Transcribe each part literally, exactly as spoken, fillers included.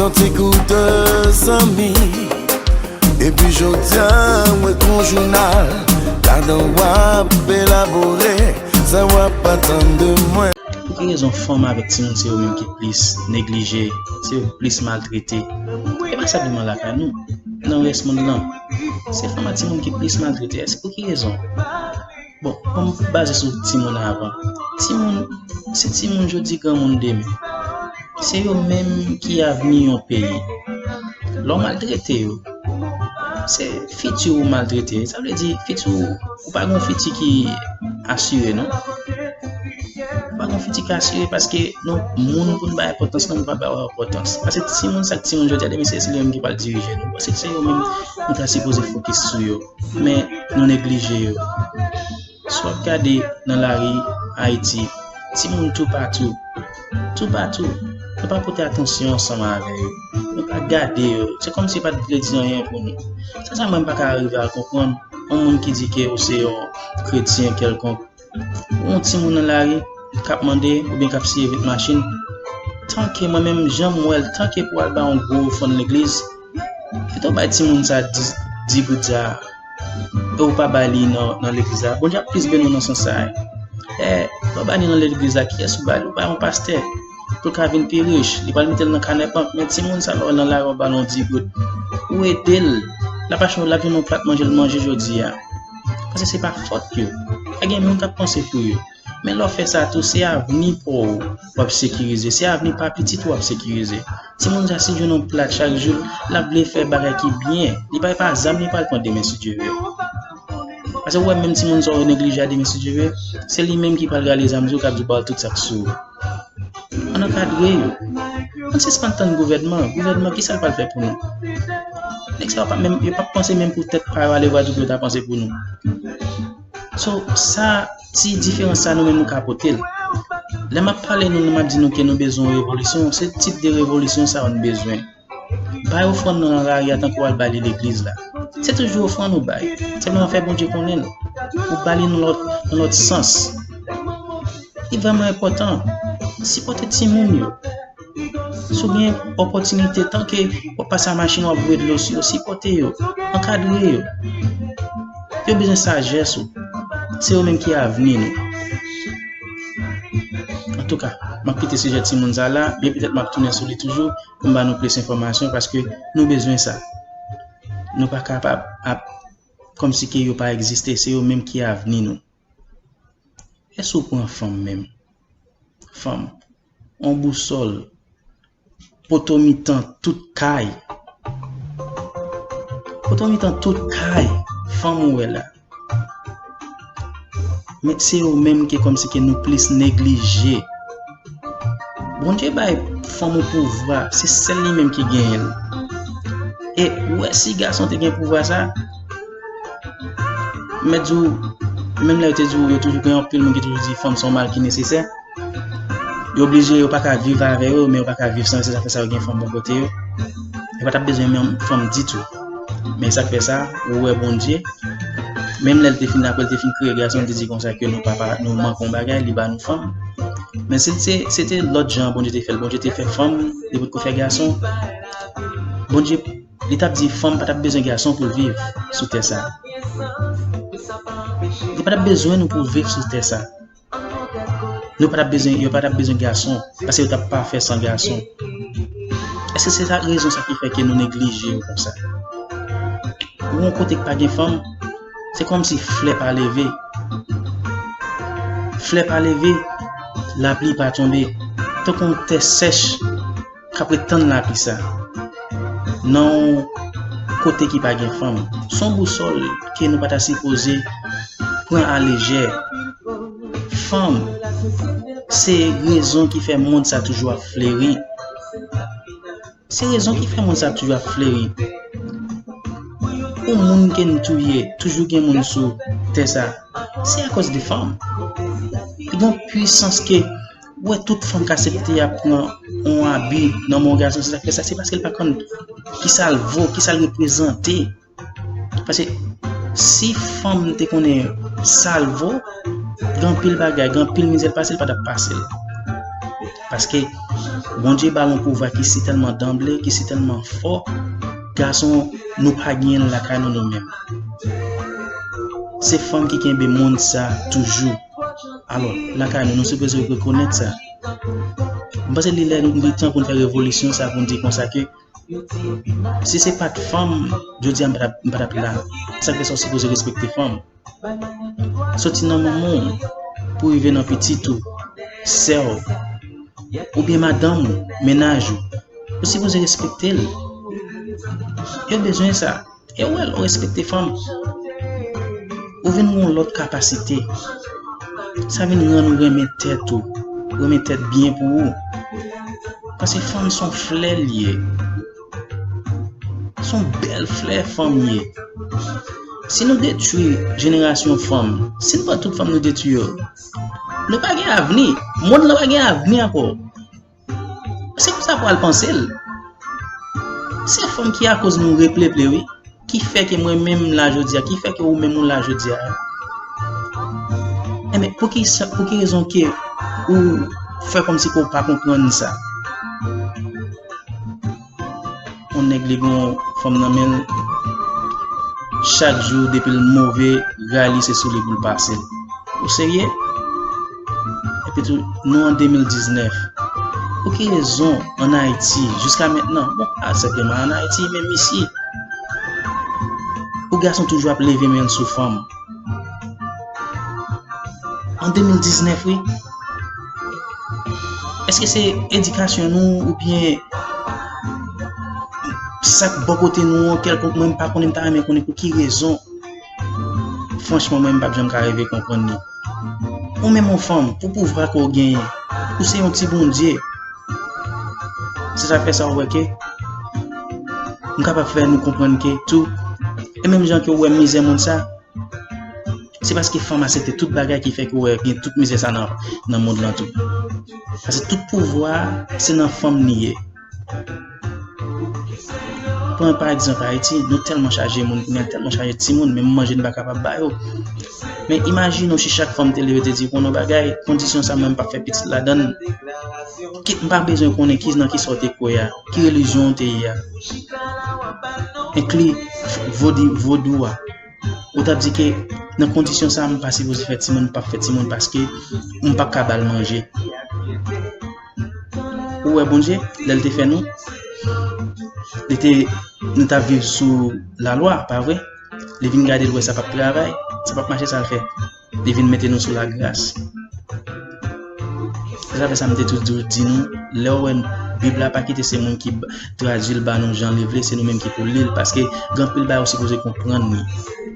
Yon ti kout zanmi. Epi jodi a, mwen kon jounal, ladan w ap elabore sa w ap atann de mwen. Pou ki rezon fanm avèk timoun se yo menm ki plis neglije, se yo ki plis maltrete? E pa senpleman lakay nou, nan rès mond lan. Se fanm ak timoun ki plis maltrete. Se pou ki rezon? Bon, ban m baze sou timoun avan. Timoun, se timoun jodi, granmoun demen. Se yo menm ki avni yon peyi. Lè w maltrete yo, se fiti w ou maltrete. Sa vle di, fiti w, ou pa gen yon fiti ki asire, non. Ou pa gen yon fiti ki asire paske nou, moun pou n bay enpòtans, non, nou pa bay enpòtans. Paske timoun, sa k timoun jodi a, demen se, se li menm ki pral dirije nou. Paske se yo menm nou ta sipoze fokis sou yo. Men nou neglije yo. Si w ap gade nan lari Ayiti, timoun toupatou, toupatou, nou pa pote atansyon ansanm avè yo. Nou pa gade yo. Se kòmsi yo pa t vle di anyen pou nou. Se sa mwen m pa ka rive a konprann. Yon moun ki di ke ou se yon kretyen kèlkonk, ou yon timoun nan lari k ap mande oubyen k ap siye vit machin, tanke mwen menm, jan m wè l, tanke pou al bay yon gwo ofrann legliz, kite w bay timoun sa di, di goud sa a, e ou pa bay li nan, nan legliz la. Bondye ap plis beni w nan sans sa a. E lè w bay li nan legliz la, kiyès ou bay li? Ou bay yon pastè pou l ka vin pi rich, li pral mete l nan kanè bank. Men timoun sa, lè w nan lari, w ap ba l yon di goud, ou ede l, l ap achte, l ap jwenn yon plat manje l manje jodi a. Paske se pa fòt yo. Pa gen moun k ap panse pou yo. Men lè w fè sa tou, se avni pa w w ap sekirize, se avni pa pitit ou w ap sekirize. Timoun sa, si l jwenn yon plat chak jou, l ap vle fè bagay ki byen. Li pa, pa zam li pral pran demen, si Dye vle. Paske ou wè, menm timoun sa w neglije a, demen, si Dye vle, se li menm ki pral rale zam sou ou, k ap di w ba w tout sa k sou ou. Ann ankadre yo. Ann sispann tann gouvènman. Gouvènman, kisa l pral fè pou nou? Nèg sa yo pa menm, yo p ap panse menm pou tèt pa yo, alevwa di pou yo ta panse pou nou. So, sa, ti diferans sa, nou menm nou ka pote l. Lè m ap pale nou, lè m ap di nou ke nou bezwen yon revolisyon, se tip de revolisyon sa yo nou bezwen. Bay ofrann nan lari a tankou w al bay li legliz la. Se toujou ofrann ou bay. Senpleman fè Bondye konnen l. Ou ba li nan lòt, nan lòt sans. Li vrèman enpòtan. Sipòte timoun yo. Si w gen opòtinite, tanke w ap pase a machin, w ap voye dlo sou yo, sipòte yo, ankadre yo. Yo bezwen sajès ou. Se yo menm ki avni nou. Antouka, m ap kite sijè timoun sa la, byen petèt m ap tounen sou li toujou pou m ba nou plis enfòmasyon, paske nou bezwen sa. Nou pa kapab ap kòmsi ke yo pa egziste, se yo menm ki avni nou. Èske w pran fanm menm? Fanm, on bousòl, poto mitan tout kay. Poto mitan tout kay, fanm ou wè la. Men se yo menm ke kòmsi ke nou plis neglije. Bondye bay fanm ou pouvwa, se sèl li menm ki genyen l. E ou wè, si gason te gen pouvwa sa, m mèt di w, menm lè yo te di w, yo toujou gen anpil moun ki toujou di fanm se yon mal ki nesesè. Yo oblije, yo pa ka viv avè yo, men yo pa ka viv san yo, se sa fè sa yo gen fanm bò kote yo. Yo pa t ap bezwen menm fanm ditou. Men sa k fè sa, ou wè Bondye, menm lè l te fin, apre l te fin kreye gason, l te di konsa ke nou papa, nou manke yon bagay, li ba nou fanm. Men si se, se te lòt jan Bondye te fè l, Bondye te fè fanm, li potko fè gason. Bondye, li t ap di fanm pa t ap bezwen gason pou l viv sou tè sa. Li pa t ap bezwen nou pou viv sou tè sa. Nou pa t ap bezwen, yo pa t ap bezwen gason, paske yo t ap pafè san gason. Èske se sa rezon sa ki fè ke nou neglije yo konsa? Ou yon kote k pa gen fanm, se kòmsi flè pa leve. Flè pa leve, lapli pa tonbe. Tankou yon tè sèch k ap ret tann lapli sa. Nan yon kote ki pa gen fanm. Se yon bousòl ke nou pa ta sipoze pran alejè. Fanm, se rezon ki fè mond sa toujou ap fleri. Se rezon ki fè mond sa toujou ap fleri. Pou moun ke n touye, toujou gen moun sou tè sa. Se akòz de fanm. Li gen yon pwisans ke ou wè tout fanm k aksepte y ap pran yon abi nan men yon gason, se sa k fè sa, se paske l pa konn kisa l vo, kisa l reprezante. Paske si fanm te konnen sa l vo, gen anpil bagay, gen anpil mizè l pase, l pa t ap pase l. Paske Bondye ba nou pouvwa ki si tèlman danble, ki si tèlman fò, gason nou pa genyen l lakay nou nou menm. Se fanm ki kenbe mond sa toujou. Alò, lakay nou, nou sipoze rekonèt sa. M panse li lè, li tan pou n fè revolisyon sa, pou n di konsa ke si se pa t fanm, jodi a m pa t ap, m pa t ap la. Sa k fè sa w sipoze respekte fanm. Soti nan manman w pou rive nan pitit ou, sè w, oubyen madanm ou, mennaj ou, ou sipoze respekte l. Yo bezwen sa. E w wè, lè w respekte fanm, ou vin gen yon lòt kapasite. Sa vin rann ou renmen tèt ou, renmen tèt byen pou ou. Paske fanm se yon flè l ye. Se yon bèl flè fanm ye. Si nou detwi jenerasyon fanm, si nou pran tout fanm nou detwi yo, nou pa gen avni. Mond lan pa gen avni ankò. Se konsa pou al panse l. Se fanm ki akoz nou repleple, wi. Ki fè ke mwen menm m la jodi a, ki fè ke ou menm ou la jodi a. Enben, pou ki sa, pou ki rezon ke ou fè kòmsi ke ou pa konprann sa? Yon nèg li gen yon fanm nan men l, chak jou depi l move, ray li se sou li pou l pase l. Ou serye? Epi tou, nou an de mil diznèf. Pou ki rezon ann Ayiti, jiska mentnan, bon, pa senpleman ann Ayiti, menm isi, pou gason toujou ap leve men l sou fanm? An de mil diznèf, wi. Èske se edikasyon nou oubyen sa k bò kote nou an kèlkonk, mwen m pa konnen, m ta renmen konnen pou ki rezon. Franchman, mwen m p ap janm ka rive konprann li. Ou menm yon fanm, pou pouvwa ke w genyen, ou se yon ti Bondye. Se sa k fè sa w wè ke m kapab fè nou konprann ke tou, e menm jan ke w wè mizè mond sa, se paske fanm aksepte tout bagay ki fè ke w wè gen tout mizè sa nan, nan mond lan tou. Paske tout pouvwa a, se nan fanm li ye. Pran pa egzanp Ayiti, nou tèlman chaje moun kounye a, tèlman chaje timoun, menm manje nou pa kapab ba yo. Men imajine w si chak fanm te leve te di, "Konnen yon bagay, kondisyon sa mwen m p ap fè pitit ladan l." Kit m pa bezwen konnen ki, nan ki sa w te kwè a, ki relijyon w te ye a, enkli vodi-, vodou a. Ou t ap di ke nan kondisyon sa a, m pa sipoze fè timoun, m p ap fè timoun paske m p ap ka ba l manje. Ou wè Bondye, lè l te fè nou, li te, nou t ap viv sou lalwa, pa vre? Li vin gade, l wè sa p ap travay, sa p ap mache, sa l fè? Li vin mete nou sou lagras. Se sa fè sa m te toujou di nou, lè w wè Bib la pa kite se moun ki b-, tradui l ba nou jan li vle, se nou menm ki pou li l, paske gen anpil bagay ou sipoze konprann li.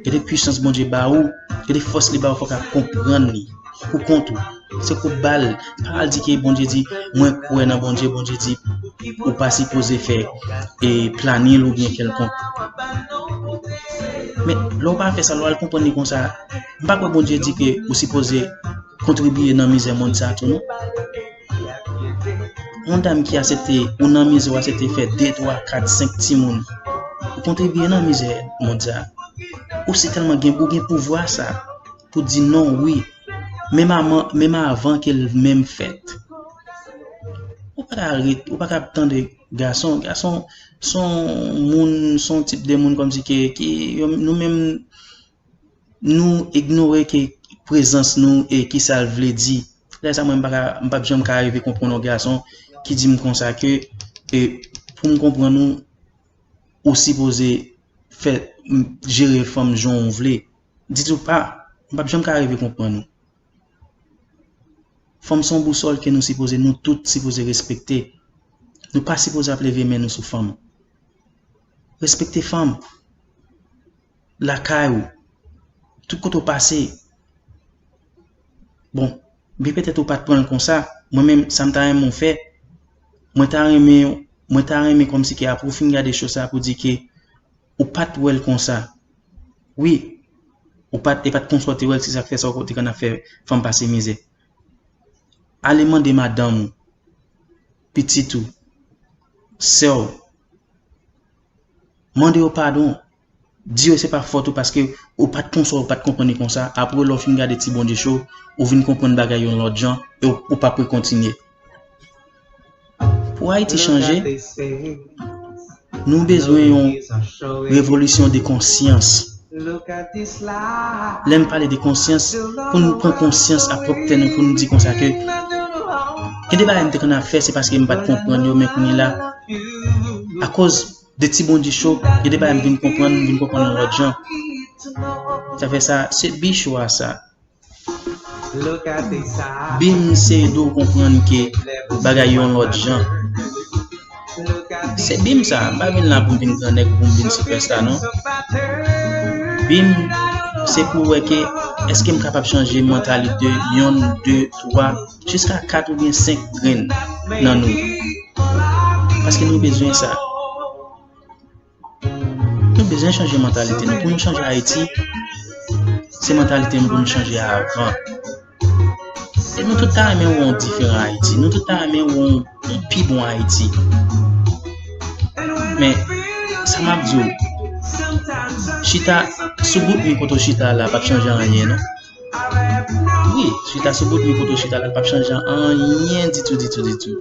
Gade pwisans Bondye ba ou, gade fòs li ba ou, fò w ka konprann li pou kont ou. Se kou bal. Pa al di ke Bondye di, "Mwen kwè nan Bondye," Bondye di, "Ou pa sipoze fè, e, planin l oubyen kèlkonk." Men, lè w pa fè sa, lè w al konprann li konsa, m pa kwè Bondye di ke ou sipoze kontribye nan mizè mond sa a tou, non. Yon dam ki aksepte, ou nan mizè, ou aksepte fè de, twa, kat, senk timoun, ou kontribye nan mizè mond sa a. Ou si tèlman gen, ou gen pouvwa sa a pou di non, wi, menm avan, menm avan ke l menm fèt. Ou pa ka ret, ou pa ka ap tande gason. Gason se yon moun, se yon tip de moun kòmsi ke, ki, yo, nou menm, nou ignore ke prezans nou e ki sa l vle di. Lè sa, mwen, m pa ka, m p ap janm ka rive konprann yon gason ki di m konsa ke, e, pou m konprann ou, ou sipoze fè, m, jere fanm jan w vle. Ditou pa, m p ap janm ka rive konprann ou. Fanm se yon bousòl ke nou sipoze, nou tout sipoze respekte. Nou pa sipoze ap leve men nou sou fanm. Respekte fanm. Lakay ou. Tout kote w pase. Bon, byen petèt ou pa t pran l konsa. Mwen menm, sa m ta renmen w fè, mwen ta renmen, mwen ta renmen kòmsi ke apre w fin gade cho sa pou di ke ou pa t wè l konsa. Wi, ou pa t, e pa t konsa w te wè l, se sa k fè sa w te konn ap fè fanm pase mizè. Ale mande madanm ou, pitit ou, sè w, mande yo padon. Di yo se pa fòt ou paske ou pa t konsa, ou pa t konprann li konsa. Apre lè w fin gade Ti Bondye Show, ou vin konprann bagay yon lòt jan e ou, ou p ap rekontinye. Pou Ayiti chanje, nou bezwen yon revolisyon de konsyans. Lè m pale de konsyans, pou nou pran konsyans a pwòp tè nou, pou nou di konsa ke gen de bagay m te konn ap fè, se paske m pa t konprann yo, men kounye la, akoz de ti bondye cho, gen de bagay m vin konprann, m vin konprann yon lòt jan. Sa fè sa, se bi cho a sa. Bi m se ede w konprann ke bagay yo yon lòt jan. Se bi m sa, m pa vin la pou m vin gran nèg, pou m vin sipèsta, non. Bi m, se pou wè ke èske m kapab chanje mantalite yonn, de, twa, jiska kat oubyen senk grenn nan nou. Paske nou bezwen sa. Nou bezwen chanje mantalite nou. Pou nou chanje Ayiti, se mantalite nou pou nou chanje avan. E nou tout ta renmen wè yon diferan Ayiti. Nou tout ta renmen wè yon, yon pi bon Ayiti. Men, sa m ap di w, chita sou bout mi kote w chita la, p ap chanje anyen, non. Wi, chita sou bout mi kote w chita la, l p ap chanje anyen ditou, ditou, ditou.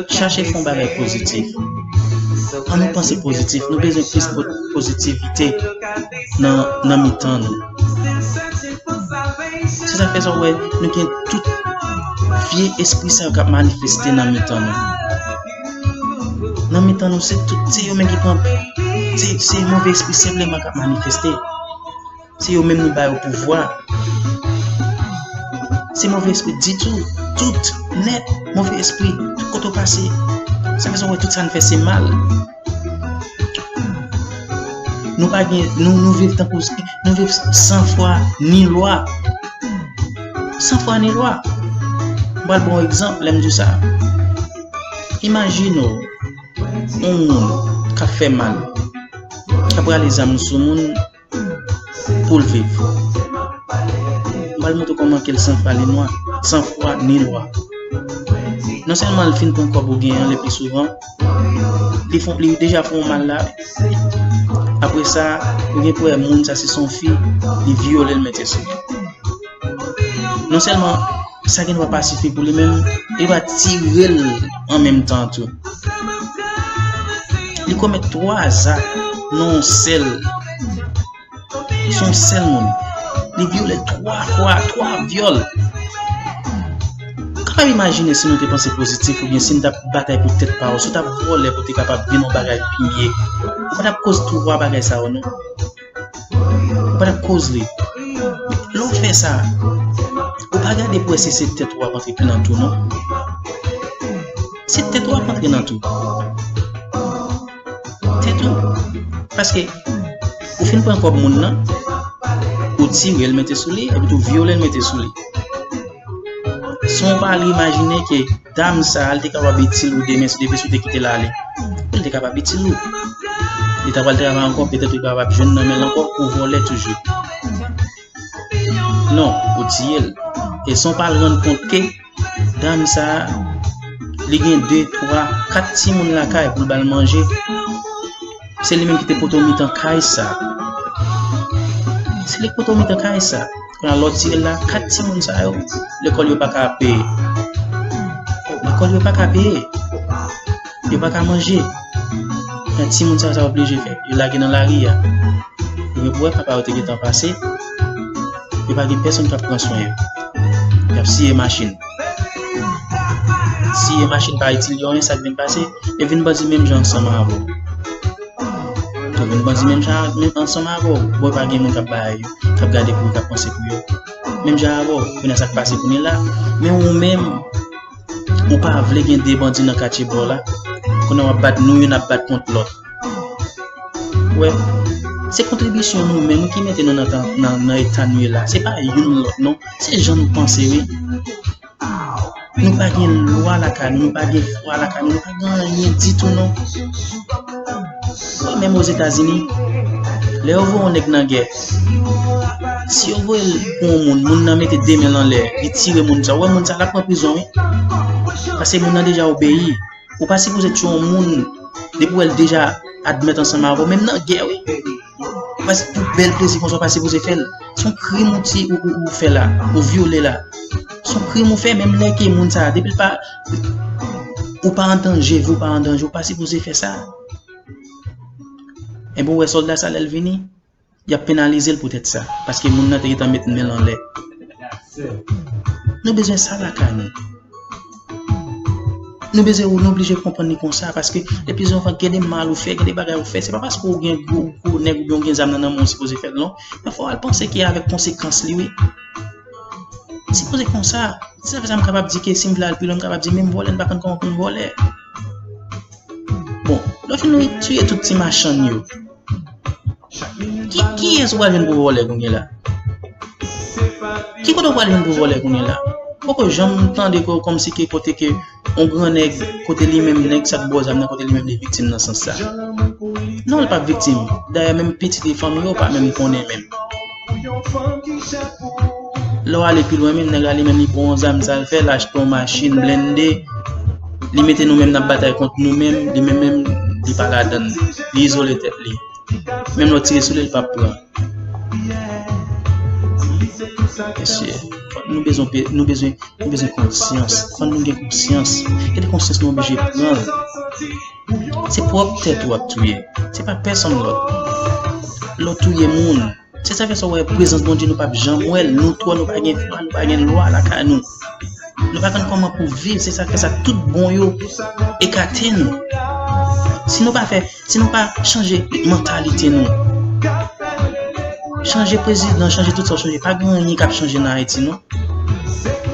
Chache fè yon bagay pozitif. Ann nou panse pozitif. Nou bezwen plis po-, pozitivite nan, nan mitan nou. Se sa k fè sa w wè, nou gen tout vye espri sa yo k ap manifeste nan mitan nou. Nan mitan nou, se tout, se yo menm ki pran, se, se move espri senpleman k ap manifeste. Se yo menm nou ba yo pouvwa. Se move espri ditou. Tout, nèt, move espri. Tout kote w pase. Sa fè sa w wè tout sa n fè se mal. Nou pa gen, nou, nou viv tankou, nou viv san fwa ni lwa. San fwa ni lwa. M pral ba w yon egzanp lè m di w sa. Imajine w, yon moun k ap fè mal, k ap rale zam sou moun, pou l viv. M pral montre w kòman ke l san fwa ni lwa, san fwa ni lwa. Non sèlman l fin pran kòb ou genyen an le pli souvan, li fon, li deja fè w mal la, apre sa, ou gen pou wè moun sa si se yon fi, li vyole l mete sou li. Non sèlman sa gen dwa pa sifi pou li menm, li va tire l an menm tan tou. Li komèt twa zak nan yon sèl, sou yon sèl moun. Li vyole l twa fwa, twa vyòl. Ou kapab imajine si nou te panse pozitif oubyen si n t ap batay pou tèt pa w, si w t ap vòlè pou w te kapab vin yon bagay pi mye. Ou pa t ap koz twa bagay sa yo, non. Ou pa t ap koz li. Lè w fè sa, ou pa gade pou wè si se tèt ou w ap antre nan tou, non. Se tèt ou w ap antre nan tou. Tèt ou. Paske, ou fin pran kòb moun nan, ou tire l mete sou li, epi tou vyole l mete sou li. San w pa al imajine ke dam sa a, li te kapab itil ou demen, si depi si w te kite l ale. Li te kapab itil ou. Li ta pral travay ankò, petèt ou kapab jwenn nan men l ankò pou vòlè toujou. Non, ou tiye l. E san w pa al rann kont ke dam sa a, li gen de, twa, kat timoun lakay pou l ba l manje. Se li menm ki te poto mitan kay sa. Se li ki poto mitan kay sa. Kounye a lè w tire l la, kat timoun sa yo, lekòl yo pa ka peye. Lekòl yo pa ka peye. Yo pa ka manje. Kounye a timoun sa yo, sa yo oblije fè? Yo lage nan lari a. Ou gen pou wè papa yo te gentan pase. Yo pa gen pèsonn k ap pran swen yo. Y ap siye machin. Siye machin pa itil yo anyen, sa k vin pase, yo vin bandi menm jan ansanm avè w. Yo vin bandi menm jan, menm ansanm avè w. Bon, pa gen moun k ap bay, k ap gade pou yo, k ap panse pou yo. Menm jan avè w, kounye a sa k pase kounye la. Men ou menm, ou pa vle gen de bandi nan katye ba w la. Kounye a w ap bat nou, youn ap bat kont lòt. Wè, se kontribisyon nou menm ki mete nou nan, nan, nan eta nou ye la. Se pa youn lòt, non. Se jan nou panse, wi. Nou pa gen lwa lakay nou, nou pa gen fwa lakay nou, nou pa gen anyen ditou, non. Wè, menm Ozetazini, lè yo voye yon nèg nan gè, si yo voye l pou yon moun, moun nan mete de men l anlè, li tire moun sa, wè, moun sa, l ap pran prizon, wi. Paske moun nan deja obeyi. Ou pa sipoze tchwe yon moun depi w wè l deja admèt ansanm avè w, menm nan gè, wi. Paske pou bèl plezi konsa, w pa sipoze fè l. Se yon krim ou ti, ou, ou, ou fè la, ou vyole la. Se yon krim ou fè, menm lè ke moun sa, depi l pa, Ou pa an danje, vi w pa an danje, ou pa sipoze fè sa. Enben, ou wè sòlda sa lè l vini, y ap penalize l poutèt sa, paske moun nan te gentan met men l anlè. Nou bezwen sa lakay nou. Nou bezwen, nou oblije konprann li konsa, paske leplizouvan gen de mal ou fè, gen de bagay ou fè, se pa paske ou gen gwo, gwo nèg oubyen ou gen zam nan nan men w, ou sipoze fè l non. Men fò w al panse ke avèk konsekans li wi. Sipoze konsa. Se sa fè sa m kapab di ke si m vle al pi lwen, m kapab di menm vòlè n pa konn kòman pou n vòlè. Bon, lè w fin touye tout ti machann yo, ki, kiyès ou pral jwenn pou vòlè kounye la? Ki kote w pral jwenn pou vòlè kounye la? Poko janm tande kòmsi ke kote ke yon gran nèg, kote li menm nèg sa k ba w zam nan, kote li menm li viktim nan sans sa. Non, li p ap viktim. Dayè menm pitit li, fanmi yo pa menm konnen menm. Lè w ale pi lwen menm, nèg la li menm li pran yon zam, sa l fè, l achte yon machin blende, li mete nou menm n ap batay kont nou menm, li menm menm li pa ladann, li izole tèt li. Menm lè w tire sou li, li p ap pran. Mesye, nou bezwen, nou bezwen, nou bezwen konsyans. Fò nou gen konsyans. Gen de konsyans nou oblije pran l. Se pwòp tèt ou ap touye. Se pa pèsonn lòt. Lè w touye moun, se sa fè sa w wè prezans Bondye nou p ap janm wè l. Nou twò, nou pa gen fwa, nou pa gen lwa lakay nou. Nou pa konn kòman pou viv. Se sa fè sa tout bon yo ekate nou. Si nou pa fè, si nou pa chanje mantalite nou, chanje prezidan, chanje tout sa w chanje, pa gen anyen k ap chanje nan Ayiti non.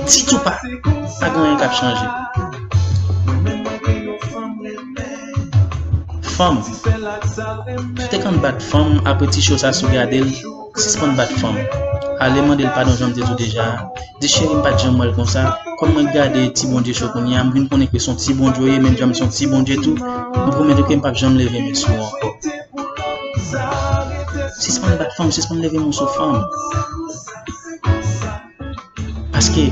Ditou pa. Pa gen anyen k ap chanje. Fanm, sispann bat fanm, apre ti cho sa si w gade l, sispann bat fanm. Ale mande l padon jan m te di w deja a. Di cheri m pa t janm wè l konsa. Kòm mwen gade ti Bondye cho kounye a, m vin konnen ke se yon ti Bondye w ye, menm jan m se yon ti Bondye tou. M pwomèt ou ke m p ap janm leve men sou ou ankò. Sispann bat fanm, sispann leve men w sou fanm. Paske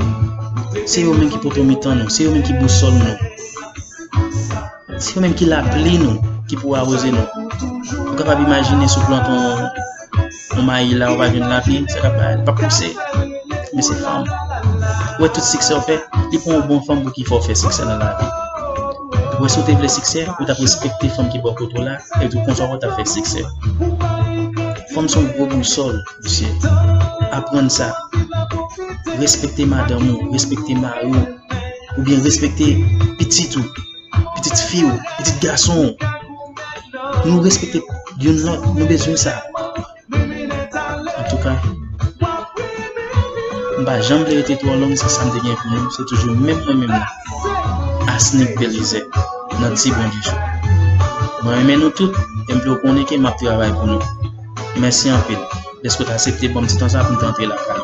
se yo menm ki poto mitan nou, se yo menm ki bousòl nou. Se yo menm ki lapli nou, ki pou awoze nou. Ou kapab imajine si w plante yon, yon mayi la, ou pa jwenn lapli, sa k ap bay, li p ap pouse. Men se fanm. Ou wè tout siksè w fè, li pran yon bon fanm pou ki fè w fè siksè nan lavi. Ou wè si w te vle siksè, ou t ap respekte fanm ki bò kote w la, epi konsa w t ap fè siksè. Fanm se yon gwo bousòl, mesye. Aprann sa. Respekte madanm ou, respekte mari w, oubyen respekte pitit ou, pitit fi w, pitit gason w. Nou respekte youn lòt, nou bezwen sa. Antouka, m pa janm vle rete twò long, se sa m te gen pou nou, se toujou menm mwen menm nan. Asnik Belize, nan Ti Bondye Show. Mwen renmen nou tout, e m vle w konnen ke m ap travay pou nou. Mèsi anpil, dèske w t aksepte ban m ti tan sa pou m te antre lakay.